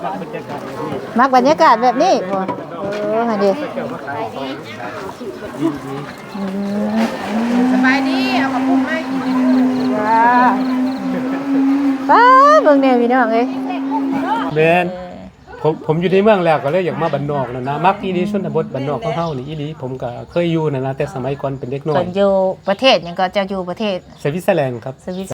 ມັກບັນຍາກາດແບບນີ້ບໍ່? ເອີ ຫັ້ນເດ ອືມ ສະບາຍດີ ເອົາເຂົ້າປຸ້ນມາໃຫ້ກິນ ຈ້າ ປ້າ ເບິ່ງແດ່ພີ່ນ້ອງເອີຍ ແມ່ນ ເອີ ຜົມ ຜົມຢູ່ໃນເມືອງແລ້ວ ກໍເລີຍຢາກມາບ້ານນອກນັ້ນນະ ມັກອີ່ຫຼີ ຊົນນະບົດບ້ານນອກຂອງເຮົານີ້ອີ່ຫຼີ ຜົມກໍເຄີຍຢູ່ນັ້ນນະ ແຕ່ສະໄໝກ່ອນເປັນເດັກນ້ອຍ ເພິ່ນຢູ່ປະເທດຫຍັງກໍ? ເຈົ້າຢູ່ປະເທດສະວິດເຊີແລນຄັບ ສະວິດ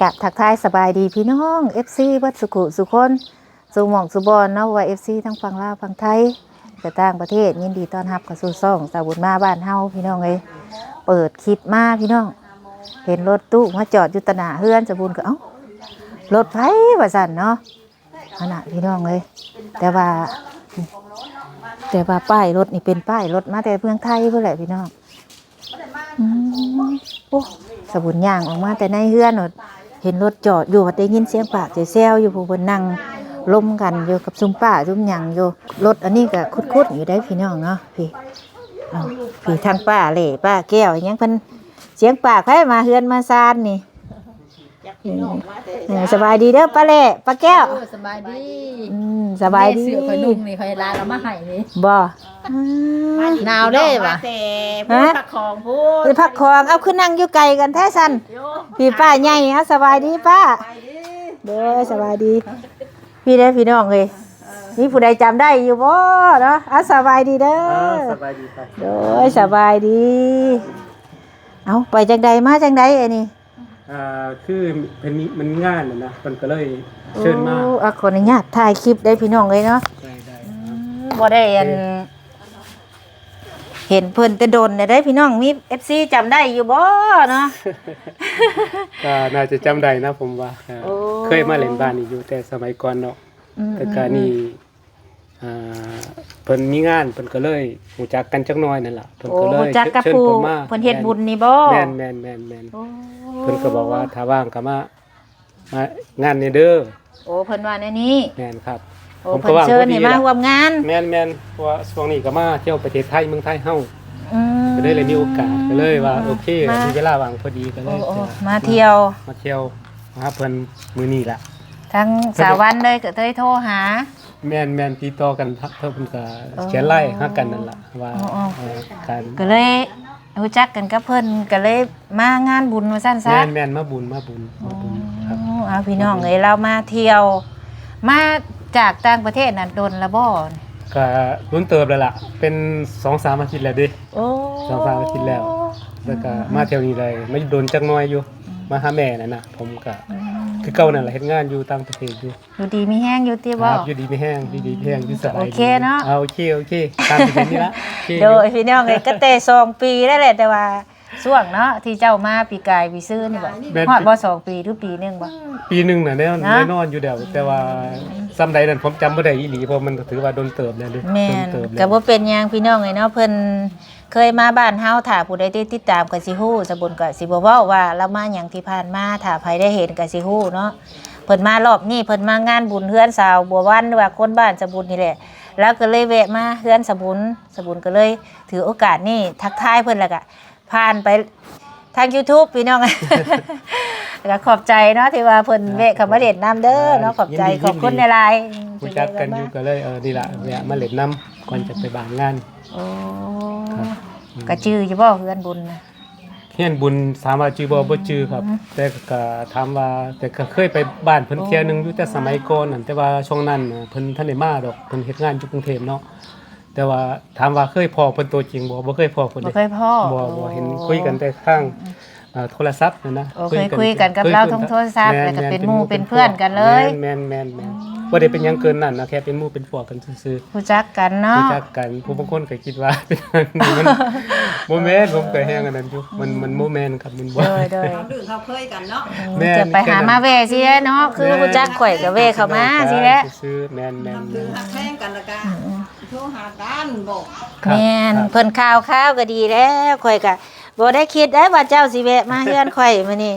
ກະທັກທາຍສະບາຍດີພີ່ນ້ອງ ເອັຟຊີ ເບິດສູ່ຄູ່ສູ່ຄົນ ສູ່ໝ່ອງສູ່ບ່ອນເນາະ ວ່າ ເອັຟຊີ ທັງຝັ່ງລາວຝັ່ງໄທ ແລະ ຕ່າງປະເທດ ຍິນດີຕ້ອນຮັບເຂົ້າສູ່ຊ່ອງສາວບຸນມາບ້ານເຮົາ ພີ່ນ້ອງເອີຍ. ເປີດຄລິບມາພີ່ນ້ອງ ເຫັນລົດຕູ້ມາຈອດຢູ່ຕະໜ້າເຮືອນສາວບຸນ ກໍ ເອົ້າ ລົດໃຜວ່າຊັ້ນເນາະ ຫັ້ນນະພີ່ນ້ອງເອີຍ. ແຕ່ວ່າ ແຕ່ວ່າປ້າຍລົດນີ້ເປັນປ້າຍລົດມາແຕ່ເມືອງໄທພຸ້ນແຫຼະພີ່ນ້ອງ. ອືມ ໂອ້ ສາວບຸນຍ່າງອອກມາແຕ່ໃນເຮືອນ ເຫັນລົດຈອດຢູ່ ໄດ້ຍິນສຽງປາກແຊວໆຢູ່ ຜູ້ເພິ່ນນັ່ງລົມກັນຢູ່ກັບຊຸມປ້າຊຸມຫຍັງຢູ່. ລົດອັນນີ້ກໍຄຸດໆຢູ່ໄດ໋ພີ່ນ້ອງເນາະ ພີ້ ເອົ້າ ພີ້ ທາງປ້າເຫຼ້ ປ້າແກ້ວຫຍັງ ເພິ່ນ ສຽງປາກໃຜມາເຮືອນມາຊານນີ້. ເອີ ສະບາຍດີເດີປ້າແຫຼ້ ປ້າແກ້ວ ເອີ ສະບາຍດີ ອືມ ສະບາຍດີ ເສື້ອຂ້ອຍນຸ່ງນີ້ ຂ້ອຍໃຫ້ຫຼານເອົາມາໃຫ້ນີ້ ບໍ່? ໜາວເດ້ຫວາ ຮະ ພັກຂອງພຸ້ນ ໄປພັກຂອງ ເອົາ ຄືນັ່ງຢູ່ໄກກັນແທ້ຊັ້ນ ພີ່ປ້າໃຫຍ່ ເອົາ ສະບາຍດີປ້າ ໂດຍ ສະບາຍດີ ພີ່ເດີພີ່ນ້ອງເອີຍ ມີຜູ້ໃດຈຳໄດ້ຢູ່ບໍ່ເນາະ? ເອົາ ສະບາຍດີເດີ ເອົາ ສະບາຍດີ ໂດຍ ສະບາຍດີ ເອົາ ໄປຈັ່ງໃດມາຈັ່ງໃດອັນນີ້? ອ່າ ຄືເພິ່ນມີ ມັນມີງານຫັ້ນນະ ເພິ່ນກໍເລີຍເຊີນມາ. ໂອ້ ອ່ະ ຂໍອະນຸຍາດຖ່າຍຄລິບໄດ້ພີ່ນ້ອງເອີຍເນາະ. ໄດ້ ໄດ້ ອືມ ບໍ່ໄດ້ອັນ ເຫັນເພິ່ນແຕ່ດົນແລ້ວເດ້ພີ່ນ້ອງ ມີເອັຟຊີຈຳໄດ້ຢູ່ບໍ່ເນາະ? ກໍໜ້າຈະຈຳໄດ້ນະ ຜົມວ່າ ໂອ້ ເຄີຍມາຫຼິ້ນບ້ານນີ້ຢູ່ແຕ່ສະໄໝກ່ອນເນາະ. ອືມ ແຕ່ກະນີ້ ອືມ ອ່າ ເພິ່ນມີງານ ເພິ່ນກໍເລີຍຮູ້ຈັກກັນຈັກໜ້ອຍນັ້ນລະ ເພິ່ນກໍເລີຍ ໂອ້ ຮູ້ຈັກກັບຜູ້ເພິ່ນເຮັດບຸນນີ້ບໍ່? ແມ່ນ ແມ່ນ ໂອ້ ເພິ່ນກໍບອກວ່າ ຖ້າວ່າງກໍມາ ມາງານນີ້ເດີ. ໂອ້ ເພິ່ນວ່າແນວນີ້ ແມ່ນຄັບ ໂອ້ ເພິ່ນເຊີນໃຫ້ມາຮ່ວມງານ. ແມ່ນໆ ເພາະວ່າຊ່ວງນີ້ກໍມາທ່ຽວປະເທດໄທ ເມືອງໄທເຮົາ ອືມ ກໍເລີຍ ເລີຍມີໂອກາດ ກໍເລີຍວ່າ ໂອເຄ ມາ ມີເວລາວ່າງພໍດີ ກໍເລີຍ ໂອ້ ຈະ ມາທ່ຽວ ມາທ່ຽວ ມາຫາເພິ່ນມື້ນີ້ລະ ທາງສາວວັນເລີຍກໍເລີຍໂທຫາ. ແມ່ນໆ ຕິດຕໍ່ກັນ ເພິ່ນກໍ ເອີ ຂຽນໄລນ໌ຫາກັນນັ້ນລະ ວ່າ ເອີ ເອີ ການ ກໍເລີຍຮູ້ຈັກກັນກັບເພິ່ນ ກໍເລີຍມາງານບຸນວ່າຊັ້ນຊະ. ແມ່ນໆ ມາບຸນ ມາບຸນ ມາບຸນ ໂອ້ ຄັບ ເອົາ ພີ່ນ້ອງເອີຍ ລາວມາທ່ຽວ ມາຈາກຕ່າງປະເທດນັ້ນດົນລະບໍ່? ກໍດົນເຕີບແລ້ວລະ ເປັນສອງສາມອາທິດແລ້ວເດ້. ໂອ້ ສອງສາມອາທິດແລ້ວ ແລ້ວກໍ ອືມໆໆ ມາທ່ຽວນີ້ໄດ້ ມາດົນຈັກໜ້ອຍຢູ່ ອືມ ມາຫາແມ່ນັ້ນນະ. ຜົມກໍ ອືມ ຄືເກົ່ານັ້ນລະ ເຮັດງານຢູ່ຕ່າງປະເທດຢູ່. ຢູ່ດີມີແຮງຢູ່ຕິບໍ່? ຢູ່ດີມີແຮງ ຢູ່ດີມີແຮງ ຢູ່ສະບາຍດີ ໂອເຄເນາະ. ອ່າ ໂອເຄ ໂອເຄ ຕາມທີ່ເຫັນນີ້ລະ ໂອເຄ. ໂດຍ ພີ່ນ້ອງເອີຍ ກໍແຕ່ສອງປີແລ້ວແຫຼະ ແຕ່ວ່າຊ່ວງເນາະ ທີ່ເຈົ້າມາປີກາຍປີຊືນີ້ບໍ່? ແມ່ນ ຮອດບໍ່ ສອງປີ ຫຼື ປີໜຶ່ງບໍ່? ປີໜຶ່ງນະ ແນ່ນອນຢູ່ແລ້ວ ແຕ່ວ່າ ອືມ ສ່ຳໃດນັ້ນ ຜົມຈຳບໍ່ໄດ້ອີ່ຫຼີ ເພາະມັນກໍຖືວ່າດົນເຕີບແລ້ວເດ້. ແມ່ນ ດົນເຕີບແລ້ວ ກໍບໍ່ເປັນຫຍັງ ພີ່ນ້ອງເອີຍເນາະ ເພິ່ນ ເຄີຍມາບ້ານເຮົາ ຖ້າຜູ້ໃດໄດ້ຕິດຕາມກໍຊິຮູ້ ສາວບຸນກໍຊິບໍ່ເວົ້າວ່າລາວມາຫຍັງທີ່ຜ່ານມາ ຖ້າໃຜໄດ້ເຫັນກໍຊິຮູ້ເນາະ. ເພິ່ນມາລອບນີ້ ເພິ່ນມາງານບຸນເຮືອນສາວບົວວັນ ຫຼືວ່າຄົນບ້ານສາວບຸນນີ້ແຫຼະ ລາວກໍເລີຍແວະມາເຮືອນສາວບຸນ ສາວບຸນກໍເລີຍຖືໂອກາດນີ້ທັກທາຍເພິ່ນ ແລ້ວກໍຜ່ານໄປທາງ YouTube ພີ່ນ້ອງ ແລ້ວກໍຂອບໃຈເນາະ ທີ່ວ່າເພິ່ນແວະເຂົ້າມາຫຼິ້ນນຳເດີເນາະ. ຂອບໃຈ ຂອບຄຸນຫຼາຍໆ ຮູ້ຈັກກັນຢູ່ ກໍເລີຍ ເອີ ນີ້ລະ ແວະມາຫຼິ້ນນຳ ກ່ອນຈະໄປບ້ານງານ. ໂອ້ ກໍຈື່ຢູ່ບໍ່ເຮືອນບຸນນະ? ເຮືອນບຸນ ຖາມວ່າຈື່ບໍ່? ບໍ່ຈື່ຄັບ ແຕ່ກໍຖາມວ່າ ແຕ່ກໍເຄີຍໄປບ້ານເພິ່ນເທື່ອໜຶ່ງຢູ່ ແຕ່ສະໄໝກ່ອນນັ້ນ ແຕ່ວ່າຊ່ວງນັ້ນເພິ່ນບໍ່ທັນໄດ້ມາດອກ ເພິ່ນເຮັດງານຢູ່ກຸງເທບເນາະ. ແຕ່ວ່າຖາມວ່າເຄີຍພໍ້ເພິ່ນຕົວຈິງບໍ່? ບໍ່ເຄີຍພໍ້ເພິ່ນເດ້. ບໍ່ເຄີຍພໍ້ ບໍ່ ບໍ່ ເຫັນຄຸຍກັນແຕ່ທາງ ອ່າ ໂທລະສັບຫັ້ນນະ. ໂອ້ ເຄີຍຄຸຍກັນກັບລາວທາງໂທລະສັບ ແລ້ວກໍເປັນໝູ່ເປັນເພື່ອນກັນເລີຍ. ແມ່ນໆ ບໍ່ໄດ້ເປັນຫຍັງເກີນນັ້ນນະ ແຄ່ເປັນໝູ່ເປັນພວກກັນຊື່ໆ. ຮູ້ຈັກກັນເນາະ ຮູ້ຈັກກັນ. ຜູ້ບາງຄົນກໍຄິດວ່າເປັນ ມັນບໍ່ແມ່ນ. ຜົມກໍແຮງອັນນັ້ນຢູ່ ມັນ ມັນບໍ່ແມ່ນຄັບ ມັນບໍ່. ໂດຍໆ ເຮົາລຶ້ງເຮົາເຄີຍກັນເນາະ. ແມ່ນ ຈະໄປຫາມາແວ່ຊິເນາະ ຄືຮູ້ຈັກຂ້ອຍກໍແວ່ເຂົ້າມາຊິແຫຼະ. ແມ່ນໆ ເຮົາຖືກຮັກແພງກັນ ແລ້ວກໍໂທຫາກັນບໍ? ແມ່ນ ເພິ່ນຂ່າວຄາວກໍດີແລ້ວ ຂ້ອຍກໍ ບໍ່ໄດ້ຄິດເດ້ວ່າເຈົ້າຊິແວະມາເຮືອນຂ້ອຍມື້ນີ້.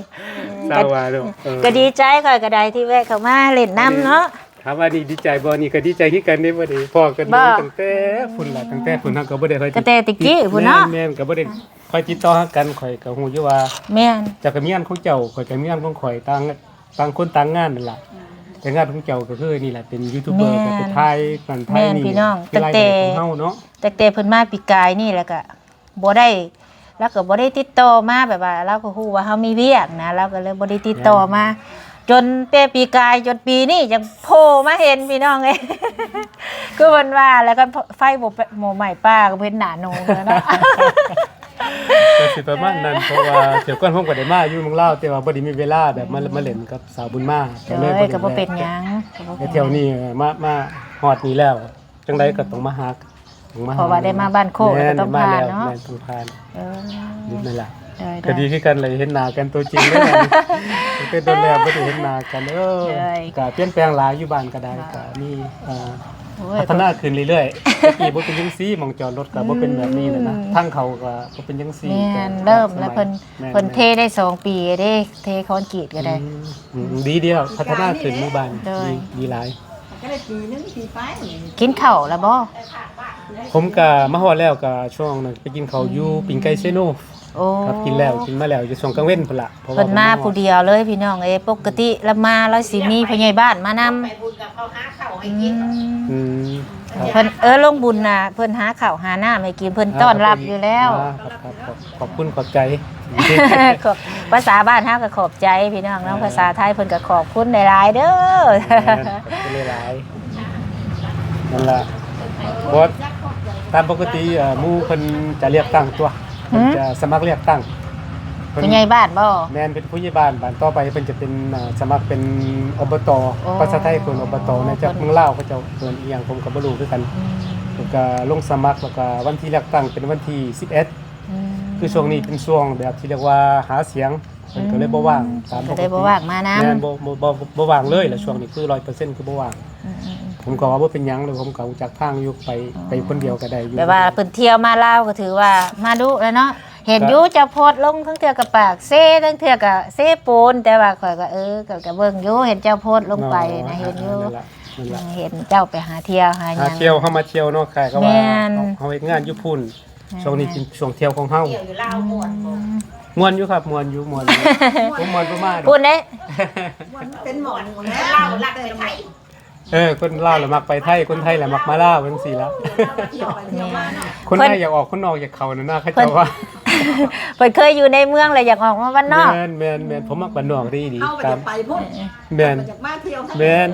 ເຈົ້າວ່າເນາະ ເອີ ກໍດີໃຈ ຂ້ອຍກໍໄດ້ທີ່ແວະເຂົ້າມາຫຼິ້ນນຳເນາະ. ຖາມວ່ານີ້ດີໃຈບໍ່? ນີ້ກໍດີໃຈຄືກັນເດ້ ບໍ່ໄດ້ພໍ້ກັນ ບໍ່ ຕັ້ງແຕ່ພຸ້ນລະ ຕັ້ງແຕ່ພຸ້ນ ເຮົາກໍບໍ່ໄດ້ຄ່ອຍ ກໍແຕ່ແຕ່ກີ້ພຸ້ນເນາະ. ແມ່ນໆ ກໍບໍ່ໄດ້ຄ່ອຍຕິດຕໍ່ຫາກັນ. ຂ້ອຍກໍຮູ້ຢູ່ວ່າ ແມ່ນ ເຈົ້າກໍມີງານຂອງເຈົ້າ ຂ້ອຍກໍມີງານຂອງຂ້ອຍ ຕ່າງ ຕ່າງຄົນຕ່າງງານນັ້ນລະ. ແຕ່ງານຂອງເຈົ້າກໍຄືນີ້ລະ ເປັນຢູທູບເບີ ແມ່ນ ກໍໄປຖ່າຍນັ້ນຖ່າຍນີ້ ແມ່ນ ພີ່ນ້ອງ ຄືລາຍໄດ້ຂອງເຮົາເນາະ. ຕັ້ງແຕ່ ຕັ້ງແຕ່ເພິ່ນມາປີກາຍນີ້ ແລ້ວກໍບໍ່ໄດ້ ລາວກໍບໍ່ໄດ້ຕິດຕໍ່ມາ ແບບວ່າລາວກໍຮູ້ວ່າເຮົາມີວຽກນະ ລາວກໍເລີຍບໍ່ໄດ້ຕິດຕໍ່ມາ. ແມ່ນ ຈົນແຕ່ປີກາຍຈົນປີນີ້ຈັ່ງໂຜ່ມາເຫັນ ພີ່ນ້ອງເອີຍ. ຄືເພິ່ນວ່າແຫຼະ ຄັນໄຟບໍ່ ບໍ່ໄໝ້ປ່າກໍບໍ່ເຫັນໜ້າໜູແລ້ວເນາະ. ກໍຊິປະມານນັ້ນ ເພາະວ່າເທື່ອກ່ອນຜົມກໍໄດ້ມາຢູ່ເມືອງລາວ ແຕ່ວ່າບໍ່ໄດ້ມີເວລາແບບມາ ອືມ ມາຫຼິ້ນກັບສາວບຸນມາ. ໂດຍ ກໍເລີຍບໍ່ໄດ້ ກໍບໍ່ເປັນຫຍັງ ກໍບໍ່ເປັນຫຍັງ. ແຕ່ທ່ຽວນີ້ມາ ມາຮອດນີ້ແລ້ວ ຈັ່ງໃດກໍຕ້ອງມາຫາ ອືມ ຕ້ອງມາຫາ ເພາະວ່າໄດ້ມາບ້ານໂຄກ ແມ່ນ ກໍຕ້ອງຜ່ານເນາະ. ແມ່ນ ຕ້ອງຜ່ານ. ເອີ ນັ້ນລະ ໂດຍໆ ກໍດີຄືກັນ ໄດ້ເຫັນໜ້າກັນຕົວຈິງເດ້. ຕັ້ງແຕ່ດົນແລ້ວບໍ່ໄດ້ເຫັນໜ້າກັນ. ເອີ ໂດຍ ກໍປ່ຽນແປງຫຼາຍ ຢູ່ບ້ານກໍໄດ້ ກໍມີ ເອີ ໂອ້ຍ ພັດທະນາຂຶ້ນເລື້ອຍໆ. ແຕ່ກີ້ບໍ່ເປັນຈັ່ງຊີ້ ໝ່ອງຈອດລົດກໍບໍ່ເປັນແບບນີ້ແລ້ວນະ. ອືມ ທາງເຂົ້າກໍບໍ່ເປັນຈັ່ງຊີ້. ແມ່ນ ກໍ ເລີ່ມແລ້ວ ເພິ່ນ ແມ່ນ ເພິ່ນເທໄດ້ສອງປີເດ້ ເທຄອນກຣີດກໍໄດ້. ອືມ ອືມ ອືມ ດີ ດີແລ້ວ ພັດທະນາຂຶ້ນໝູ່ບ້ານ. ໂດຍ ດີ ດີຫຼາຍ. ກໍໄດ້ປີໜຶ່ງ ປີປາຍນີ້. ກິນເຂົ້າແລ້ວບໍ່? ຜົມກໍມາຮອດແລ້ວ ກໍຊ່ວງນັ້ນໄປກິນເຂົ້າຢູ່ ອືມ ປີ້ງໄກ່ເຊໂນ. ໂອ້ ກັບກິນແລ້ວ ກິນມາແລ້ວ ຢູ່ຊ່ວງກາງເວັນພຸ້ນລະ. ເພາະວ່າເພິ່ນມາຜູ້ດຽວເລີຍ ພີ່ນ້ອງເອີຍ. ປົກກະຕິລາວມາ ລາວຊິມີຜູ້ໃຫຍ່ບ້ານມານຳ. ອືມ ອືມ ເພິ່ນ ເອີ ລົງບຸນນະ ເພິ່ນຫາເຂົ້າຫານ້ຳໃຫ້ກິນ ເພິ່ນຕ້ອນຮັບຢູ່ແລ້ວ. ອ່າ ຂອບ ຂອບ ຂອບ ຂອບຄຸນຂອບໃຈ. ຂອບ ພາສາບ້ານເຮົາກໍຂອບໃຈ ພີ່ນ້ອງເນາະ. ເອີ ພາສາໄທເພິ່ນກໍຂອບຄຸນຫຼາຍໆເດີ. ແມ່ນ ຂອບຄຸນຫຼາຍໆ. ນັ້ນລະ ເພາະວ່າຕາມປົກກະຕິ ເອີ ໝູ່ເພິ່ນຈະເລືອກຕັ້ງຕົວະ ເພິ່ນຈະສະໝັກເລືອກຕັ້ງ ເພິ່ນ ຜູ້ໃຫຍ່ບ້ານບໍ່? ແມ່ນ ເປັນຜູ້ໃຫຍ່ບ້ານ. ບາດຕໍ່ໄປເພິ່ນຈະເປັນ ເອີ ສະໝັກເປັນ ອບຕ. ໂອ້ ພາສາໄທເອີ້ນ ອບຕ ນະ ຈາກເມືອງລາວເຂົາເຈົ້າເອີ້ນອີ່ຫຍັງ ຜົມກໍບໍ່ຮູ້ຄືກັນ. ອືມ ເພິ່ນກໍລົງສະໝັກ ແລ້ວກໍວັນທີເລືອກຕັ້ງເປັນວັນທີສິບເອັດ. ອືມ ຄືຊ່ວງນີ້ເປັນຊ່ວງແບບທີ່ຮຽກວ່າຫາສຽງ ເພິ່ນກໍເລີຍບໍ່ວ່າງ ອືມ ຕາມປົກກະຕິ ກໍເລີຍບໍ່ວ່າງມານຳ. ແມ່ນ ບໍ່ ບໍ່ ບໍ່ ບໍ່ວ່າງເລີຍລະ ອືມ ຊ່ວງນີ້ຄືຮ້ອຍເປີເຊັນ ຄືບໍ່ວ່າງ. ອືມໆໆ ຜົມກໍວ່າບໍ່ເປັນຫຍັງ ແລ້ວຜົມກໍຮູ້ຈັກທາງຢູ່ ໄປ ອໍ ໄປຄົນດຽວກໍໄດ້ຢູ່. ແບບວ່າເພິ່ນທ່ຽວມາລາວກໍຖືວ່າມາດຸແລ້ວເນາະ. ເຫັນຢູ່ ກໍ ເຈົ້າໂພສລົງ ທັງເທື່ອກໍປາກເຊ ທັງເທື່ອກໍເຊໂປນ ແຕ່ວ່າຂ້ອຍກໍ ເອີ ກໍ ກໍເບິ່ງຢູ່ ເຫັນເຈົ້າໂພສລົງໄປນະ ອໍ ເຫັນຢູ່ ນັ້ນລະ ນັ້ນລະ ເອີ ເຫັນເຈົ້າໄປຫາທ່ຽວຫາຫຍັງ ຫາທ່ຽວ ເຮົາມາທ່ຽວເນາະ. ຄ້າຍກັບວ່າ ແມ່ນ ເຮົາ ເຮົາເຮັດງານຢູ່ພຸ້ນ ແມ່ນ ຊ່ວງນີ້ ແມ່ນ ເປັນຊ່ວງທ່ຽວຂອງເຮົາ. ທ່ຽວຢູ່ລາວ ອືມ ມ່ວນຢູ່ ມ່ວນຢູ່ ມ່ວນຢູ່ ຜົມມ່ວນປະມານ ພຸ້ນເດ້ ມ່ວນເປັນໝໍຢູ່ແລ້ວ ລາວລັກໄປໄທ. ເອີ ຄົນລາວລະມັກໄປໄທ ຄົນໄທລະມັກມາລາວ ຈັ່ງຊີ້ລະ. ແມ່ນ ຄົນໃນຢາກອອກ ຄົນນອກຢາກເຂົ້ານັ້ນນະ ເຂົາເຈົ້າວ່າ. ເພິ່ນເຄີຍຢູ່ໃນເມືອງລະຢາກອອກມາບ້ານນອກ. ແມ່ນໆໆ ອືມ ຜົມມັກບ້ານນອກດີໆ. ເຮົາກໍຢາກໄປພຸ້ນ ແມ່ນ ຢາກມາທ່ຽວ ແມ່ນ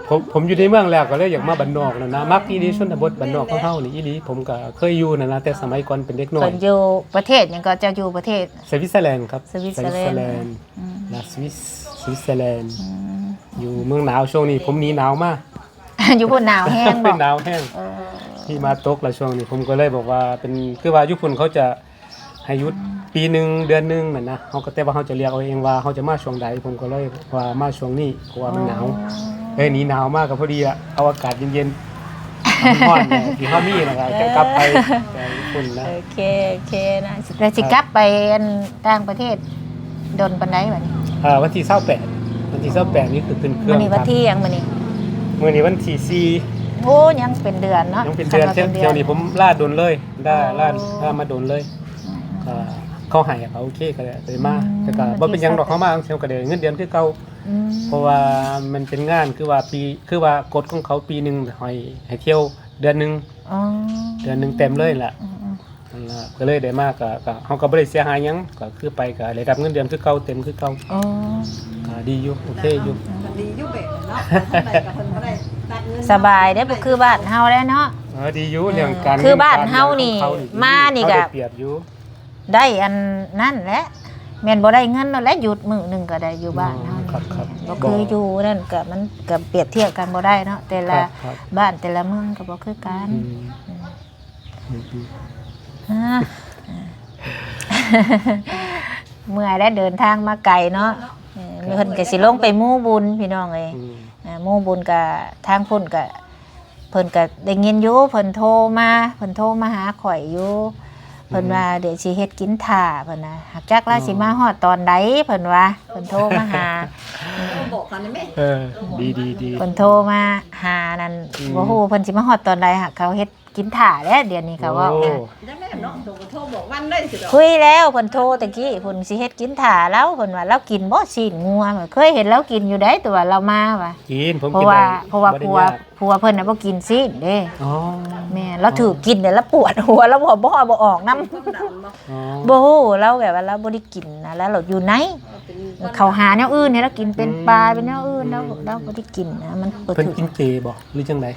ເອີ ຜົມ ຜົມຢູ່ໃນເມືອງແລ້ວກໍເລີຍຢາກມາບ້ານນອກນັ້ນນະ ມັກອີ່ຫຼີ ຊົນນະບົດບ້ານນອກຂອງເຮົານີ້ອີ່ຫຼີ. ແມ່ນ ຜົມກໍເຄີຍຢູ່ນັ້ນນະ ແຕ່ສະໄໝກ່ອນເປັນເດັກນ້ອຍ. ເພິ່ນຢູ່ປະເທດຫຍັງກໍ? ເຈົ້າຢູ່ປະເທດ ສະວິດເຊີແລນຄັບ. ສະວິດເຊີແລນ ສະວິດເຊີແລນ ອືມ ລະ ສະວິດ ສະວິດເຊີແລນ ອືມ ຢູ່ເມືອງໜາວ. ຊ່ວງນີ້ຜົມໜີໜາວມາ ຢູ່ພຸ້ນໜາວແຮງບໍ່? ໜາວແຮງ ເອີ ຫິມະຕົກລະຊ່ວງນີ້. ຜົມກໍເລີຍບອກວ່າເປັນ ຄືວ່າຢູ່ພຸ້ນເຂົາຈະ ໃຫ້ຢຸດ ອືມ ປີໜຶ່ງເດືອນໜຶ່ງນັ້ນນະ ເຮົາກໍ ແຕ່ວ່າເຮົາຈະເລືອກເອົາເອງວ່າເຮົາຈະມາຊ່ວງໃດ. ຜົມກໍເລີຍວ່າມາຊ່ວງນີ້ ເພາະວ່າມັນໜາວ. ອໍ ເລີຍໜີໜາວມາກໍພໍດີລະ ເອົາອາກາດເຢັນໆ ຮ້ອນໆ ທີ່ເຮົາມີນະ ກໍຈະກັບໄປ ເອີ ໄປຍີ່ປຸ່ນນະ. ໂອເຄ ໂອເຄນະ ແລ້ວຊິກັບໄປອັນຕ່າງປະເທດດົນປານໃດບັດນີ້? ອ່າ ວັນທີຊາວແປດ ວັນທີຊາວແປດນີ້ຄືຂຶ້ນເຄື່ອງ. ມື້ນີ້ວັນທີຫຍັງ? ມື້ນີ້ ມື້ນີ້ວັນທີສີ່. ໂອ້ ຍັງເປັນເດືອນເນາະ. ຍັງເປັນເດືອນ ຄັນວ່າເປັນເດືອນ ແຖວນີ້ຜົມລາດົນເລີຍ ລາ ອໍ ລາ ລາມາດົນເລີຍ. ອ່າ ເຂົາໃຫ້ກໍໂອເຄ ກໍເລີຍມາ. ອືມ ແຕ່ກໍບໍ່ເປັນຫຍັງດອກ ເຮົາມາເຮົາກໍໄດ້ເງິນເດືອນຄືເກົ່າ. ອືມ ເພາະວ່າມັນເປັນງານ ຄືວ່າປີ ຄືວ່າກົດຂອງເຂົາ ປີໜຶ່ງໃຫ້ ໃຫ້ທ່ຽວເດືອນໜຶ່ງ. ອໍ ເດືອນໜຶ່ງເຕັມເລີຍລະ. ອືມໆ ນັ້ນລະ ກໍເລີຍໄດ້ມາ ກໍ ກໍ ເຮົາກໍບໍ່ໄດ້ເສຍຫາຍຫຍັງ ກໍຄືໄປກໍໄດ້ຮັບເງິນເດືອນຄືເກົ່າ ເຕັມຄືເກົ່າ. ອໍ ກໍດີຢູ່ ໂອເຄຢູ່. ອືມ ກໍດີຢູ່ແບບນັ້ນເນາະ ທາງໃດກໍເພິ່ນບໍ່ໄດ້ຕັດເງິນ ສະບາຍເດ້ ບໍ່ຄືບ້ານເຮົາແລ້ວເນາະ. ເອີ ດີຢູ່ ເອີ ເລື່ອງການ ຄືບ້ານເຮົານີ້ ເງິນການ ເລື່ອງຂອງເຂົານີ້ ມານີ້ກໍໄດ້ປຽບຢູ່ ໄດ້ອັນນັ້ນແຫຼະ ແມ່ນບໍ່ໄດ້ເງິນນັ້ນແຫຼະ ຢຸດມື້ໜຶ່ງກໍໄດ້ຢູ່ບ້ານເຮົາ. ອໍ ຄັບໆ ບໍ່ຄືຢູ່ນັ້ນກໍ ມັນກໍປຽບທຽບກັນບໍ່ໄດ້ເນາະ ແຕ່ລະ ຄັບໆ ບ້ານແຕ່ລະເມືອງກໍບໍ່ຄືກັນ. ອືມ ອືມ ອືມ ອືມ ອ່າ ເມື່ອຍແລ້ວ ເດີນທາງມາໄກເນາະ. ເອີ ເພິ່ນກໍຊິລົງໄປໝູ່ບຸນ ພີ່ນ້ອງເອີຍ. ອືມ ອ່າ ໝູ່ບຸນກໍ ທາງພຸ້ນກໍ ເພິ່ນກໍໄດ້ຍິນຢູ່ ເພິ່ນໂທມາ ເພິ່ນໂທມາຫາຂ້ອຍຢູ່ ເພິ່ນວ່າ ອືມ ດຽວຊິເຮັດກິນຖ້າ ເພິ່ນວ່າ ຫາກຈັກລາວຊິມາຮອດຕອນໃດ ເພິ່ນວ່າ ເພິ່ນໂທມາຫາ ບອກເຂົານີ້ແມ່ ເອີ ດີໆໆ ເພິ່ນໂທມາຫານັ້ນ ອືມ ບໍ່ຮູ້ເພິ່ນຊິມາຮອດຕອນໃດ ຫາກເຂົາເຮັດກິນຖ້າແຫຼະ ດຽວນີ້ເຂົາເວົ້າ ໂອ້ ນະ ຈັ່ງແມ່ນເນາະ ໂທ ໂທບອກວັນໄດ້ຊິດອກ ຄຸຍແລ້ວ ເພິ່ນໂທຕະກີ້ພຸ້ນ ຊິເຮັດກິນຖ້າລາວ ເພິ່ນວ່າລາວກິນບໍ່ຊີ້ນງົວ ເຄີຍເຫັນລາວກິນຢູ່ໃດ ແຕ່ວ່າລາວມາວ່າ ກິນ ເພາະວ່າ ກິນໄດ້ ເພາະວ່າ ບໍ່ໄດ້ ຜົວ ຍາກ ຜົວເພິ່ນນະບໍ່ກິນຊີ້ນເດ້ ອໍ ແມ່ນ ລາວຖືກກິນແລ້ວລາວປວດຫົວ ລາວບໍ່ ບໍ່ ບໍ່ອອກນຳ ຄວາມດັນບໍ່ ອໍ ບໍ່ຮູ້ ລາວແບບວ່າລາວບໍ່ໄດ້ກິນນະ ລາວຢູ່ໃນ ເຂົາຫາແນວອື່ນໃຫ້ລາວກິນ ເປັນປາ ອືມ ເປັນແນວອື່ນ ລາວ ອືມ ລາວບໍ່ໄດ້ກິນນະ ມັນບໍ່ຖືກ ເພິ່ນກິນເຈບໍ່ ຫຼືຈັ່ງໃດ?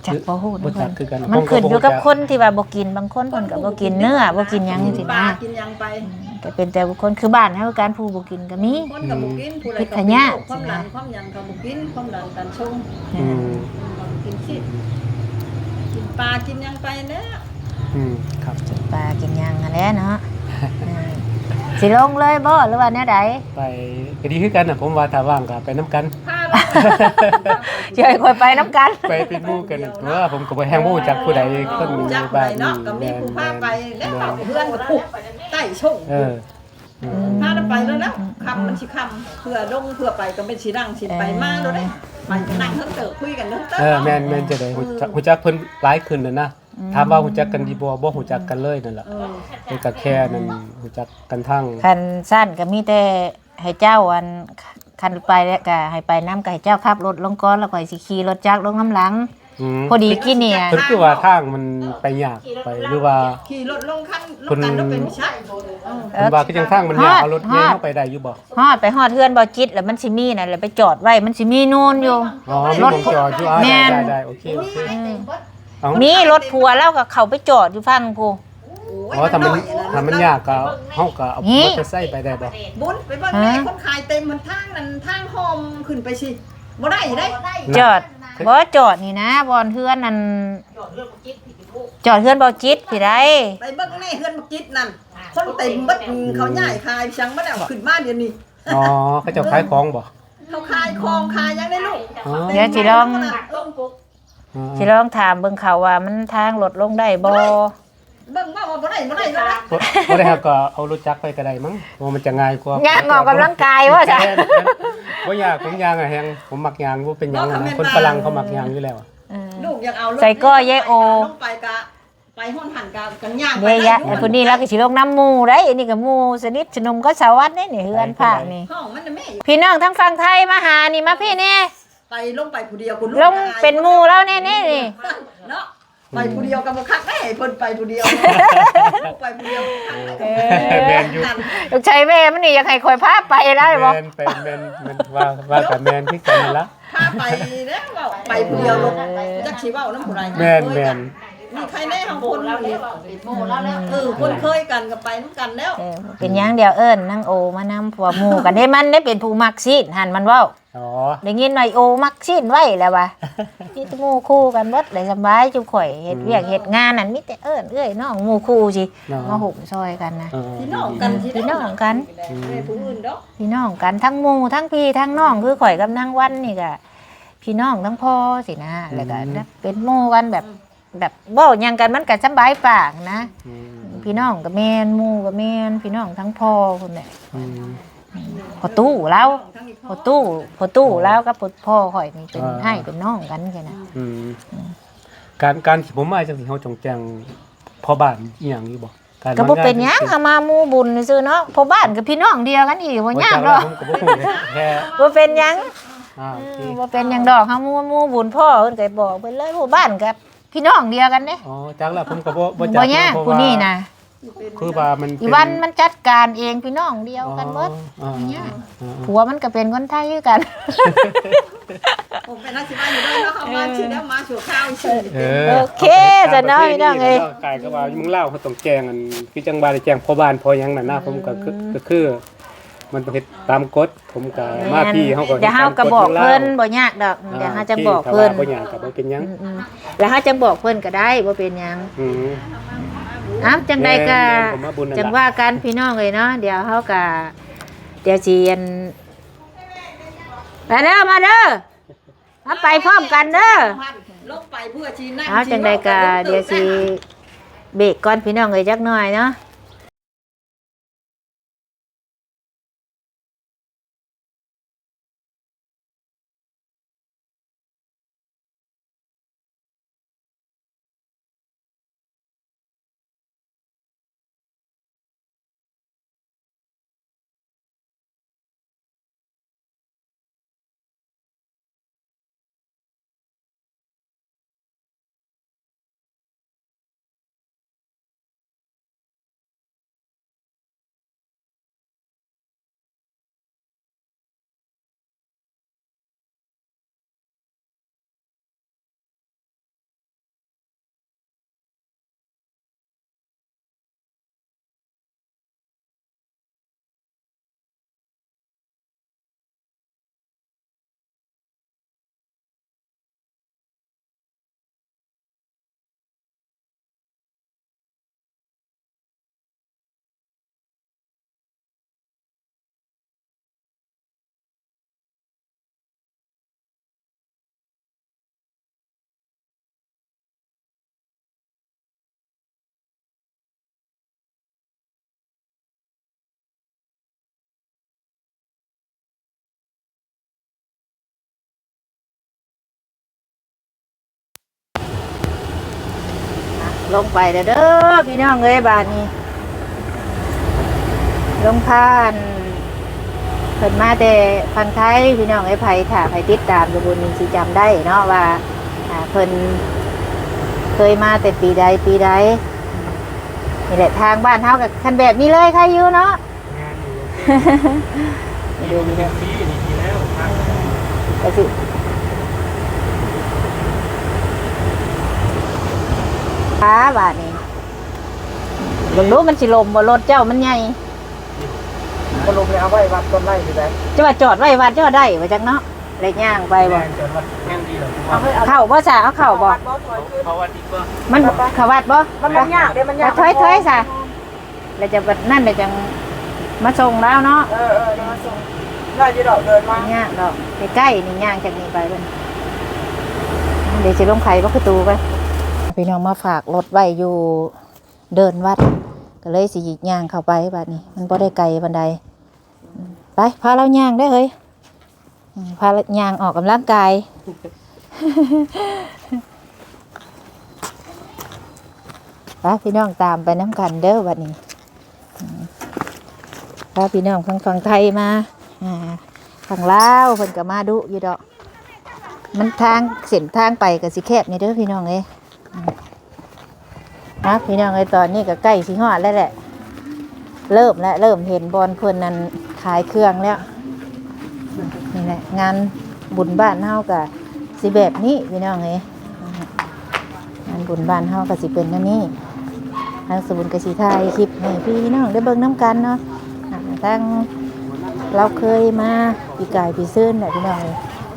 ຈັກ ບໍ່ຮູ້ນຳ ບໍ່ຈັກຄືກັນ ມັນຂຶ້ນຢູ່ກັບຄົນທີ່ວ່າບໍ່ກິນ ບາງຄົນເພິ່ນກໍບໍ່ກິນເນື້ອ ບໍ່ກິນຫຍັງ ອືມ ຈັ່ງຊີ້ນະ ກິນຫຍັງໄປ ອືມ ກໍເປັນແຕ່ບຸກຄົນ ຄືບ້ານເຮົາຄືກັນ ຜູ້ບໍ່ກິນກໍມີ ຄົນກໍບໍ່ກິນ ອືມ ຜູ້ໃດກໍເປັນໂລກຄວາມດັນ ຄວາມຫຍັງກໍບໍ່ກິນ ຄວາມດັນ ການຊົງ ອືມ ອືມ ກິນຊີ້ນ ກິນປາ ກິນຫຍັງໄປແລ້ວ ອືມ ຄັບ ກິນປາກິນຫຍັງຫັ້ນແຫຼະເນາະ ອືມ ຊິລົງເລີຍບໍ່ ຫຼືວ່າແນວໃດ? ໄປ ກໍດີຄືກັນນະ ຜົມວ່າຖ້າວ່າງກໍໄປນຳກັນ ຊິໃຫ້ຂ້ອຍໄປນຳກັນ ໄປເປັນໝູ່ກັນຕົວະ ຜົມກໍບໍ່ ແຮ່ງບໍ່ຮູ້ຈັກຜູ້ໃດ ຄົນໃນບ້ານນີ້ ກໍມີຜູ້ພາໄປແລ້ວ ເຮືອນກໍໃຕ້ຊົງ ເອີ ອືມ ພາກັນໄປແລ້ວນະ ຄ່ຳມັນຊິຄ່ຳ ເພື່ອລົງ ເພື່ອໄປກໍແມ່ນຊິນັ່ງ ຊິໄປມາໂລດເດ້ ເອີ ໄປກໍນັ່ງເທິງເຕີ ຄຸຍກັນເທິງເຕີ ເອີ ແມ່ນ ແມ່ນ ຈັ່ງໃດ ອືມ ຮູ້ຈັກ ຮູ້ຈັກເພິ່ນຫຼາຍຂຶ້ນແລ້ວນະ ອືມ ຖາມວ່າຮູ້ຈັກກັນດີບໍ່ ບໍ່ຮູ້ຈັກກັນເລີຍນັ້ນລະ ເອີ ແຕ່ກໍແຄ່ນັ້ນ ອືມ ຮູ້ຈັກກັນທາງ ຄັນຊັ້ນກໍມີແຕ່ ໃຫ້ເຈົ້າ ອັນ ຄັນໄປແລ້ວກະໃຫ້ໄປນຳ ກະໃຫ້ເຈົ້າຂັບລົດລົງກ່ອນ ແລ້ວຂ້ອຍຊິຂີ່ລົດຈັກລົງນຳຫຼັງ ອືມ ພໍດີກີ້ນີ້ ເພິ່ນຄືວ່າທາງມັນໄປຍາກໄປ ຫຼືວ່າຂີ່ລົດລົງຄັນ ເພິ່ນ ລົງກັນເປັນຊະ ເອີ ເພິ່ນວ່າຄືຈັ່ງທາງມັນຍາກ ຮອດ ເອົາລົດໃຫຍ່ ຮອດ ເຮົາໄປໄດ້ຢູ່ບໍ່? ຮອດ ໄປຮອດເຮືອນບໍ່ຈິດ ແລ້ວມັນຊິມີນັ້ນແຫຼະ ໄປຈອດໄວ້ ມັນຊິມີນູນຢູ່ ອໍ ມີໝ່ອງຈອດຢູ່ ອ່າ ແມ່ນ ໄດ້ໆ ໂອເຄ ໂອເຄ ອືມ ເອົາ ມີລົດຜົວລາວກໍເຂົ້າໄປຈອດຢູ່ຝັ່ງພຸ້ນ ໂອ້ຍ ອໍ ຖ້າມັນ ມັນນ້ອຍ ຖ້າມັນຍາກກໍເຮົາກໍເອົາ ນີ້ ມໍເຕີໄຊໄປໄດ້ບໍ່? ບຸນ ໄປເບິ່ງແນ່ ຮະ ຄົນຂາຍເຕັມມັນທາງນັ້ນ ທາງຫ້ອມຂຶ້ນໄປຊິ ບໍ່ໄດ້ເດ້ ຈອດ ບໍ່ຈອດນີ້ນະ ບ່ອນເຮືອນນັ້ນ ຈອດເຮືອນບໍ່ຈິດພີ້ໃດ໋ ໄປເບິ່ງແນ່ເຮືອນບໍ່ຈິດນັ້ນ ຄົນເຕັມເບິດ ເຂົາຍ້າຍຂາຍສັງມາແລ້ວ ຂຶ້ນມາດຽວນີ້ ອໍ ເຂົາເຈົ້າຂາຍຂອງບໍ່? ເຂົາຂາຍຂອງຂາຍຫຍັງໃດລູກ ອໍ ເຂົາເຕັມ ດຽວຊິລອງ ເອີ ອືມ ຊິລອງຖາມເບິ່ງເຂົາວ່າມັນທາງລົດລົງໄດ້ບໍ່? ເບິ່ງວ່າບໍ່ໄດ້ ບໍ່ໄດ້ ບໍ່ໄດ້ ບໍ່ໄດ້ ເຮົາກໍເອົາລົດຈັກໄປກໍໄດ້ມັ້ງ ເພາະວ່າມັນຈະງ່າຍກວ່າ ຍ່າງອອກກຳລັງກາຍວ່າຊະ ບໍ່ຍາກ ຜົມຍ່າງແຮງ ຜົມມັກຍ່າງ ບໍ່ເປັນຫຍັງ ຄົນຝຣັ່ງເຂົາມັກຍ່າງຢູ່ແລ້ວ ເອີ ລູກຢາກເອົາລົດ ໃສ່ກໍຍາຍໂອ ລົງໄປກະ ໄປຮອດຫັ້ນກໍ ກໍຍ່າງໄປໄດ້ ຜູ້ນີ້ລາວກໍຊິລົງນຳໝູ່ໄດ໋ ອັນນີ້ກໍໝູ່ສະໜິດສະໜົມກັບສາວັນເດ້ນີ້ ເຮືອນພາກນີ້ ພີ່ນ້ອງທາງຝັ່ງໄທມາຫານີ້ ມາພີ້ແນ່ ໄປລົງໄປຜູ້ດຽວ ລງເປັນໝູ່ລາວແນ່ໆ ນີ້ ເນາະ ໄປຜູ້ດຽວກໍບໍ່ຄັກເດ້ ເພິ່ນໄປຜູ້ດຽວ ໄປຜູ້ດຽວ ເອີ ແມ່ນຢູ່ ລູກຊາຍແມ່ມັນນີ້ຢາກໃຫ້ຂ້ອຍພາໄປໄດ້ບໍ່? ແມ່ນ ໄປ ແມ່ນ ແມ່ນ ວ່າ ວ່າກໍແມ່ນຄືກັນນັ້ນລະ ພາໄປແລ້ວ ເວົ້າໄປຜູ້ດຽວໂລດ ຈັກຊິເວົ້ານຳຜູ້ໃດ ແມ່ນ ແມ່ນ ມີໃຜແນ່ເຮົາຄົນ ເອີ ຄົນເຄີຍກັນກໍໄປນຳກັນແລ້ວ ເອີ ເປັນຫຍັງ ດຽວເອີ້ນນາງໂອມານຳ ເພາະວ່າໝູ່ກັນເດ້ ມັນໄດ້ເປັນຜູ້ມັກຊີ້ນຫັ້ນ ມັນເວົ້າ ອໍ ໄດ້ຍິນວ່າໂອມັກຊີ້ນໄວ້ແລ້ວວ່າ ມີແຕ່ໝູ່ຄູ່ກັນເບິດ ໄດ້ສະບາຍຈຸມຂ້ອຍເຮັດວຽກ ອືມ ເຮັດງານນັ້ນ ມີແຕ່ເອີ້ນເອື້ອຍນ້ອງໝູ່ຄູ່ຊິ ເນາະ ມາໂຮມຊ່ອຍກັນນະ ເອີ ພີ່ນ້ອງກັນ ພີ່ນ້ອງກັນ ອືມ ເອີ ຜູ້ອື່ນດອກ ພີ່ນ້ອງກັນ ທັງໝູ່ທັງພີ່ທັງນ້ອງ ຄືຂ້ອຍກັບນາງວັນນີ້ກະພີ່ນ້ອງທັງພໍ່ຊີ້ນະ ອືມ ແລ້ວກະເປັນໝູ່ກັນແບບ ອືມ ແບບເວົ້າຫຍັງກັນມັນກະສະບາຍປາກນະ ອືມ ພີ່ນ້ອງກໍແມ່ນ ໝູ່ກໍແມ່ນ ພີ່ນ້ອງທັງພໍ່ພຸ້ນແຫຼະ ອືມ ພໍ່ຕູ້ລາວ ພໍ່ຕູ້ ພໍ່ຕູ້ ພໍ່ຕູ້ລາວກັບພໍ່ ພໍ່ຂ້ອຍນີ້ເປັນ ອ່າ ອ້າຍເປັນນ້ອງກັນຊີ້ນະ ອືມ ອືມ ການ ການທີ່ຜົມມາຈັ່ງຊີ້ ເຮົາຕ້ອງແຈ້ງພໍ່ບ້ານອີ່ຫຍັງຢູ່ບໍ່? ການ ກໍບໍ່ເປັນຫຍັງ ເຮົາມາໝູ່ບຸນຊື່ໆເນາະ ພໍ່ບ້ານກໍພີ່ນ້ອງດຽວກັນອີກ ບໍ່ຍາກດອກ ບໍ່ເປັນຫຍັງ ອ່າ ໂອເຄ ອືມ ບໍ່ເປັນຫຍັງດອກ ເຮົາໝູ່ ໝູ່ບຸນພໍ່ເພິ່ນກໍບອກເພິ່ນເລີຍ ຜູ້ບ້ານກໍພີ່ນ້ອງດຽວກັນເດ້ ອໍ ຈັກລະ ຜົມກໍບໍ່ ບໍ່ຈັກ ບໍ່ຍາກ ເນາະ ຜູ້ນີ້ນະ ຄືວ່າມັນ ອີ່ວັນມັນຈັດການເອງ ພີ່ນ້ອງດຽວກັນເບິດ ອໍ ບໍ່ຍາກ ອືມ ຜົວມັນກໍເປັນຄົນໄທຄືກັນ ໂອເຄ ຊະເນາະ ພີ່ນ້ອງເອີຍ ກາຍກໍວ່າຢູ່ເມືອງລາວເຮົາຕ້ອງແຈ້ງ ອັນ ຄືຈັ່ງວ່າໄດ້ແຈ້ງພໍ່ບ້ານພໍ່ຫຍັງນັ້ນນະ ອືມ ຜົມກໍຄື ກໍຄື ມັນຕ້ອງເຮັດຕາມກົດ ຜົມກໍ ແມ່ນ ມາພີ້ເຮົາກໍ ດຽວເຮົາກໍບອກເພິ່ນ ເຮັດຕາມກົດເມືອງລາວ ບໍ່ຍາກດອກ ອ່າ ດຽວເຮົາຈະບອກເພິ່ນ ໂອເຄ ຖ້າວ່າບໍ່ຫຍັງກໍບໍ່ເປັນຫຍັງ ອືມໆ ແລ້ວເຮົາຈະບອກເພິ່ນກໍໄດ້ ບໍ່ເປັນຫຍັງ ອືມ ເອົ້າ ຈັ່ງໃດກໍ ແມ່ນໆ ກໍມາບຸນນັ້ນລະ ຈັ່ງວ່າກັນ ພີ່ນ້ອງເອີຍເນາະ ດຽວເຮົາກໍ ດຽວຊິ ອັນ ມາເດີ ມາເດີ ມາໄປພ້ອມກັນເດີ ລົງໄປເພື່ອຊິນັ່ງ ເອົາ ຈັ່ງໃດກໍ ຊິເວົ້າກັນ ດຽວຊິ ເບຣກກ່ອນພີ່ນ້ອງເອີຍ ຈັກໜ້ອຍເນາະ. ລົງໄປແລ້ວເດີພີ່ນ້ອງເອີຍ ບາດນີ້ ລົງພາ ເພິ່ນມາແຕ່ຝັ່ງໄທພີ່ນ້ອງເອີຍ. ໃຜ ຖ້າໃຜຕິດຕາມຢູ່ບຸນນີ້ຊິຈຳໄດ້ເນາະວ່າ ອ່າ ເພິ່ນເຄີຍມາແຕ່ປີໃດປີໃດ. ນີ້ແຫຼະ ທາງບ້ານເຮົາກໍຄັນແບບນີ້ເລີຍ ໃຄຢູ່ເນາະ. ແມ່ນຢູ່ ຢູ່ແບບນີ້ນີ້ແລ້ວ ກໍຊິ ອ່າ ບາດນີ້ ເບິ່ງດູມັນຊິລົມບໍ່ ລົດເຈົ້າມັນໃຫຍ່. ບໍ່ລົມແລ້ວ ເອົາໄວ້ວັດກ່ອນໄດ້ຢູ່ໃດ. ຈະວ່າຈອດໄວ້ວັດເຈົ້າໄດ້ບໍ່ຈັກເນາະ ແລ້ວຍ່າງໄປບໍ່? ແມ່ນ ຈອດວັດແມ່ນດີແລ້ວ. ເຂົ້າບໍ່ຊະ? ເອົາເຂົ້າບໍ່? ເຂົ້າວັດດີກວ່າ. ມັນເຂົ້າວັດບໍ່? ມັນ ມັນຍາກເດ້ ມັນຍາກ. ຖອຍ ຖອຍຊະ. ແລ້ວຈະບັດນັ້ນແລ້ວຈັ່ງມາສົ່ງລາວເນາະ. ເອີ ເອີ ມາສົ່ງ ໄດ້ຢູ່ດອກ ເດີນມາ ຍາກດອກ ໃກ້ໆນີ້ ຍ່າງຈາກນີ້ໄປເບິ່ງ. ດຽວຊິລົງໄຂປະຕູກ່ອນ. ພີ່ນ້ອງມາຝາກລົດໄວ້ຢູ່ເດີ່ນວັດ ກໍເລີຍຊິຍ່າງເຂົ້າໄປ. ບາດນີ້ມັນບໍ່ໄດ້ໄກປານໃດ. ໄປ ພາລາວຍ່າງເດີເຮີ້ຍ. ອືມ ພາລາວຍ່າງອອກກຳລັງກາຍ. ໄປ ພີ່ນ້ອງຕາມໄປນຳກັນເດີບັດນີ້. ອືມ ພາພີ່ນ້ອງທາງຝັ່ງໄທມາ ອ່າ ທາງລາວເພິ່ນກໍມາດຸຢູ່ດອກ. ມັນທາງ ເສັ້ນທາງໄປກໍຊິແຄບນີ້ເດີພີ່ນ້ອງເອີຍ. ອ່າ ພີ່ນ້ອງເອີຍ ຕອນນີ້ກໍໃກ້ຊິຮອດແລ້ວແຫຼະ ເລີ່ມແລ້ວ ເລີ່ມເຫັນບ່ອນເພິ່ນນັ້ນຂາຍເຄື່ອງແລ້ວ. ນີ້ແຫຼະ ງານບຸນບ້ານເຮົາກໍຊິແບບນີ້ພີ່ນ້ອງເອີຍ. ງານບຸນບ້ານເຮົາກໍຊິເປັນແນວນີ້. ທາງສະບຸນກໍຊິຖ່າຍຄລິບໃຫ້ພີ່ນ້ອງໄດ້ເບິ່ງນຳກັນເນາະ. ອ່າ ທາງລາວເຄີຍມາປີກາຍປີຊືນແຫຼະພີ່ນ້ອງເອີຍ.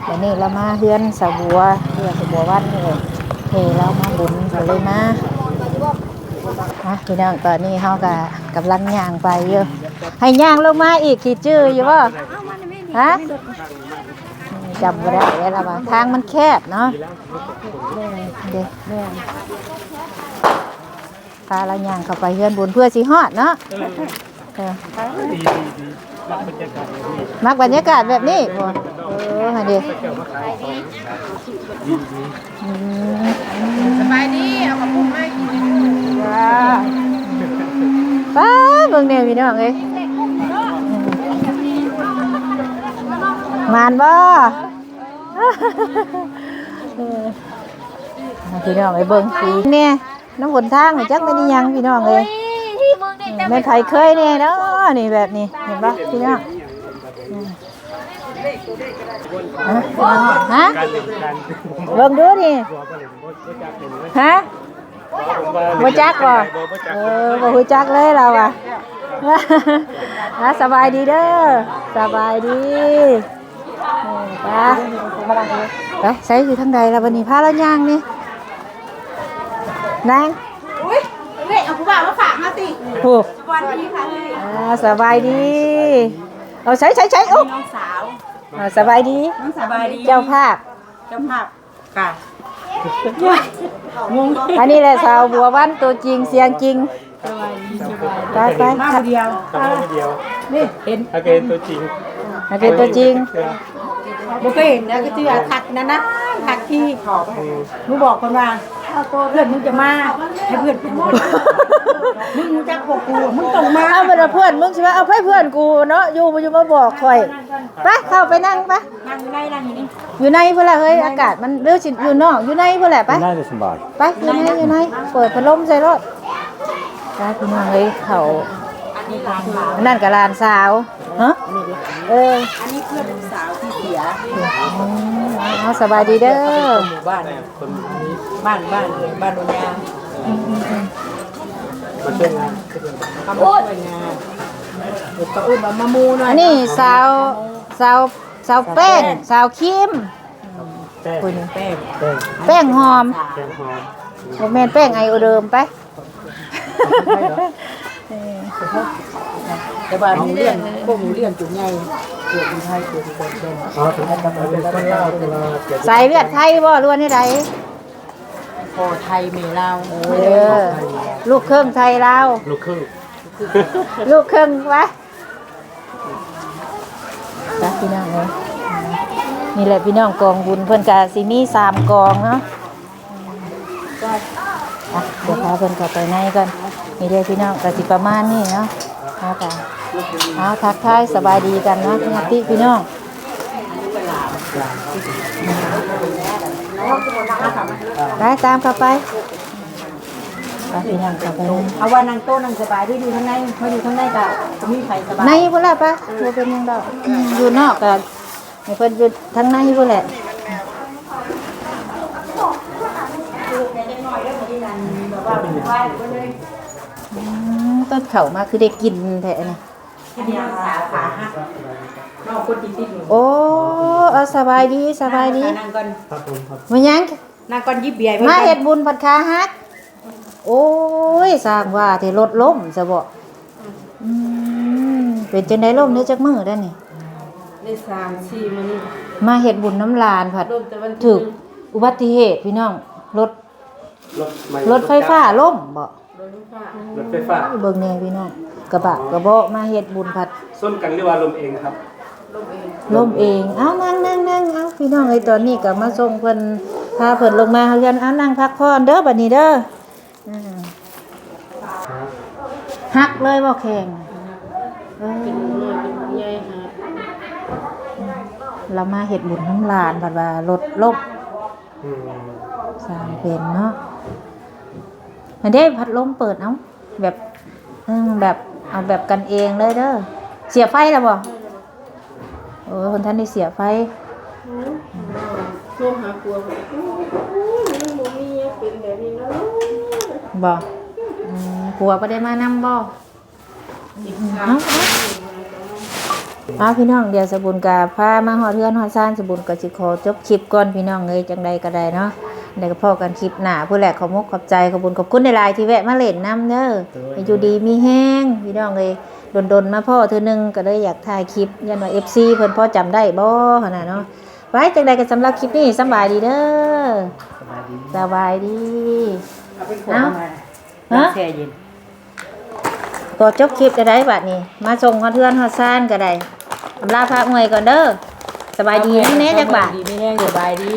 ບາດນີ້ລາວມາເຮືອນສາວບົວ ເຮືອນສາວບົວວັນນີ້ເລີຍ ເອີ ລາວມາບຸນກໍເລີຍມາ. ອ່ະ ພີ່ນ້ອງ ຕອນນີ້ເຮົາກໍກຳລັງຍ່າງໄປຢູ່. ໃຫ້ຍ່າງລົງມາອີກ ຄິດຈື່ຢູ່ບໍ່? ຮະ? ຈຳບໍ່ໄດ້ແລ້ວວ່າທາງມັນແຄບເນາະ. ເດ້ ພາລາວຍ່າງເຂົ້າໄປເຮືອນບຸນເພື່ອຊິຮອດເນາະ. ເອີ ເອີ ດີ ດີ ດີ ມັກບັນຍາກາດແບບນີ້ ມັກບັນຍາກາດແບບນີ້ບໍ່? ເອີ ຫັ້ນເດ້ ເຂົາເຈົ້າມາຂາຍຂອງ ດີ ດີ ອືມ ສະບາຍດີ ເອົາເຂົ້າປຸ້ນມາໃຫ້ກິນ. ວ້າ ປ້າ ເບິ່ງແດ່ພີ່ນ້ອງເອີຍ ໝານບໍ່? ເອີ ພີ່ນ້ອງເອີຍ ເບິ່ງສີແດ່. ນ້ຳຫົນທາງນີ້ຈັກແມ່ນອີ່ຫຍັງພີ່ນ້ອງເອີຍ. ໂອ້ຍ ແມ່ນໃຜເຄີຍແດ່ເນາະ ນີ້ແບບນີ້ ເຫັນບໍ່ພີ່ນ້ອງ? ຮະ? ເບິ່ງດູນີ້ ຮະ? ບໍ່ຈັກບໍ່? ເອີ ບໍ່ຮູ້ຈັກເລີຍລາວວ່າ. ອ່າ ສະບາຍດີເດີ ສະບາຍດີ. ເອີ ໄປ ໄປ ໃສ ຢູ່ທາງໃດລະບັດນີ້ ພາລາວຍ່າງນີ້ ນາງ. ອຸ້ຍ ເວ ເອົາຜູ້ບ່າວມາຝາກເຮົາຕິ. ຜູ້ ສະບາຍດີ ອ່າ ສະບາຍດີ. ເອົາ ໃສ ໃສ ໃສ ໂອ້ ນ້ອງສາວ. ອ່າ ສະບາຍດີ ນ້ອງສະບາຍດີ ເຈົ້າພາບ ເຈົ້າພາບ. ກະ ງງ ອັນນີ້ແຫຼະສາວບົວວັນຕົວຈິງສຽງຈິງ. ສະບາຍດີ ສະບາຍດີ ໄປໆ ມາຜູ້ດຽວ ມາຜູ້ດຽວ ນີ້ເຫັນ ຫາກເຫັນຕົວຈິງ ຫາກເຫັນຕົວຈິງ. ບໍ່ເຄີຍເຫັນນະ ຄືວ່າທັກນັ້ນນະ ທັກທີ່ ອືມ ໜູບອກເພິ່ນວ່າ ເພື່ອນມຶງຈະມາ ໃຫ້ເພື່ອນເປັນຄົນ ມຶງຮູ້ຈັກພວກກູ ມຶງຕ້ອງມາ. ເອົາ ເພິ່ນວ່າເພື່ອນ ມຶງຊິວ່າ ເອົາ ໃຜເພື່ອນກູເນາະ ຢູ່ບໍ່ຢູ່ມາບອກຂ້ອຍ. ໄປ ເຂົ້າໄປນັ່ງໄປ ນັ່ງຢູ່ໃນ ນັ່ງຢູ່ນີ້ ຢູ່ໃນພຸ້ນລະເຮີ້ຍ ອາກາດມັນ ຫຼືຊິຢູ່ນອກ ຢູ່ໃນພຸ້ນແຫຼະ ໄປ ຢູ່ໃນສະບາຍ ໄປ ຢູ່ໃນ ຢູ່ໃນ ເປີດພັດລົມໃສ່ໂລດ. ໄປ ພີ່ນ້ອງເອີຍ ເຂົາ ອັນນີ້ຫຼານສາວ ອັນນັ້ນກໍຫຼານສາວ ຮະ ອັນນີ້ຫຼານ ເອີ ອັນນີ້ເພື່ອນລູກສາວທີ່ເສຍ. ເອົາ ເອົາ ສະບາຍດີເດີ ເຂົາເປັນຄົນໝູ່ບ້ານ ຄົນນີ້ ບ້ານ ບ້ານ ບ້ານໂນນຍາງ ອືມໆໆ ມາຊ່ວຍງານ ເຂົາມາຊ່ວຍງານ ເຂົາເອີ້ນວ່າມະໂມເນາະ. ອັນນີ້ສາວ ສາວ ສາວແປ້ງ ສາວແປ້ງ ສາວຄິມ ແປ້ງ ຜູ້ນີ້ ແປ້ງ ແປ້ງ ແປ້ງຫອມ ແປ້ງຫອມ ບໍ່ແມ່ນແປ້ງໄອໂອເດີມໄປ. ແຕ່ວ່າໜູລ້ຽງ ພວກໜູລ້ຽງຈົນໃຫຍ່ ເກີດຢູ່ໄທ ເກີດຢູ່ ອໍ ເປັນຄົນລາວ ແຕ່ວ່າ ສາຍເລືອດໄທບໍ່ ຫຼືວ່າແນວໃດ? ພໍ່ໄທແມ່ລາວ ເອີ ລູກເຄິ່ງໄທລາວ ລູກເຄິ່ງ ລູກເຄິ່ງວະ. ຈ້າ ພີ່ນ້ອງເອີຍ ນີ້ແຫຼະພີ່ນ້ອງ ກອງບຸນເພິ່ນກະຊິມີສາມກອງເນາະ. ອ່ະ ດຽວພາເພິ່ນເຂົ້າໄປໃນກ່ອນ. ນີ້ເດີພີ່ນ້ອງ ກະຊິປະມານນີ້ເນາະ. ເຮົາກະ ເອົາ ທັກທາຍສະບາຍດີກັນເນາະ ຍາດຕິພີ່ນ້ອງ. ໄປ ຕາມເຂົ້າໄປ. ໄປ ໄປ ຍ່າງເຂົ້າໄປ ເອົາວ່ານັ່ງໂຕະນັ່ງສະບາຍເດີ ຢູ່ທາງໃນ ມາຢູ່ທາງໃນກໍບໍ່ມີໃຜສະບາຍ ໃນພຸ້ນລະປະ ບໍ່ເປັນຫຍັງດອກ. ອືມ ຢູ່ນອກກໍໃຫ້ເພິ່ນຢູ່ທາງໃນພຸ້ນແຫຼະ. ອືມ ຕອນເຂົ້າມາຄືໄດ້ກິ່ນແທ້ອັນນີ້. ໂອ້ ເອົາ ສະບາຍດີ ສະບາຍດີ ນັ່ງກ່ອນ ນັ່ງກ່ອນ ແມ່ນຫຍັງ? ນັ່ງກ່ອນ ຫຍິບເບຍໃຫ້ເພິ່ນ ມາເຮັດບຸນພັດຂາຫັກ. ໂອ້ຍ ສ້າງວ່າແທ້ ລົດລົ້ມຊະບໍ? ອືມ ເປັນຈັ່ງໃດ ລົ້ມໄດ້ຈັກມື້ແລ້ວນີ້? ໄດ້ສາມສີ່ມື້ນີ້ ມາເຮັດບຸນນຳຫຼານພັດຖືກອຸບັດຕິເຫດພີ່ນ້ອງ ລົດ ລົດໄຟຟ້າລົ້ມບໍ? ລົດໄຟຟ້າ ລົດໄຟຟ້າ ເບິ່ງແດ່ພີ່ນ້ອງ ກະບະກະເບາະມາເຮັດບຸນພັດຊົນກັນ ຫຼືວ່າລົ້ມເອງຄັບ? ລົ້ມເອງ ລົ້ມເອງ. ເອົາ ນັ່ງໆໆ ເອົາ ພີ່ນ້ອງເອີຍ ຕອນນີ້ກະມາສົ່ງເພິ່ນ ພາເພິ່ນລົງມາເຮືອນ. ເອົາ ນັ່ງພັກຜ່ອນເດີ ບັດນີ້ເດີ. ອືມ ຫັກເລີຍບໍ່ແຂ້ງ? ເອີ ເປັນຜູ້ນ້ອຍເປັນຜູ້ໃຫຍ່ຫັກ. ລາວມາເຮັດບຸນນຳຫຼານ ພັດວ່າລົດລົ້ມ. ອືມ ສ້າງເປັນເນາະ. ອັນເດ້ ພັດລົມເປີດ ເອົາ ແບບ ເອີ ແບບ ເອົາແບບກັນເອງເລີຍເດີ. ເສຍໄຟແລ້ວບໍ່? ໂອ້ ເພິ່ນທັນໄດ້ເສຍໄຟ. ໂທຫາຜົວ ໂອ້ຍ ມັນບໍ່ມີຫຍັງເປັນແບບນີ້ນະ ບໍ່? ອືມ ຜົວບໍ່ໄດ້ມານຳບໍ່? ເອົາ ເອົາ ເອົາ ພີ່ນ້ອງ ດຽວສະບຸນກະພາມາຮອດເຮືອນຮອດຊານ ສະບຸນກະຊິຂໍຈົບຄລິບກ່ອນ ພີ່ນ້ອງເອີຍ. ຈັ່ງໃດກະໄດ້ເນາະ ແລ້ວກະພໍ້ກັນຄລິບໜ້າພຸ້ນແຫຼະ. ຂອບມຸກຂອບໃຈ ຂອບບຸນຂອບຄຸນຫຼາຍໆ ທີ່ແວະມາຫຼິ້ນນຳເດີ. ໂດຍ ຢູ່ດີມີແຮງ ພີ່ນ້ອງເອີຍ ດົນໆມາພໍ້ເທື່ອໜຶ່ງ ກະເລີຍຢາກຖ່າຍຄລິບ ຢ້ານວ່າເອັຟຊີເພິ່ນພໍຈຳໄດ້ບໍ່ຫັ້ນນະເນາະ. ໄວ້ ຈັ່ງໃດກະສຳລັບຄລິບນີ້ ສຳບາຍດີເດີ ສະບາຍດີ ສະບາຍດີ. ເອົາ ຮະ ແຊ່ເຢັນ ຂໍຈົບຄລິບໄດ້ໃດບາດນີ້ ມາສົ່ງຮອດເຮືອນຮອດຊານກະໄດ້ ອຳລາພາເມື່ອຍກ່ອນເດີ. ສະບາຍດີແນ່ຈັກບາດ ດີມີແຮງ ສະບາຍດີ.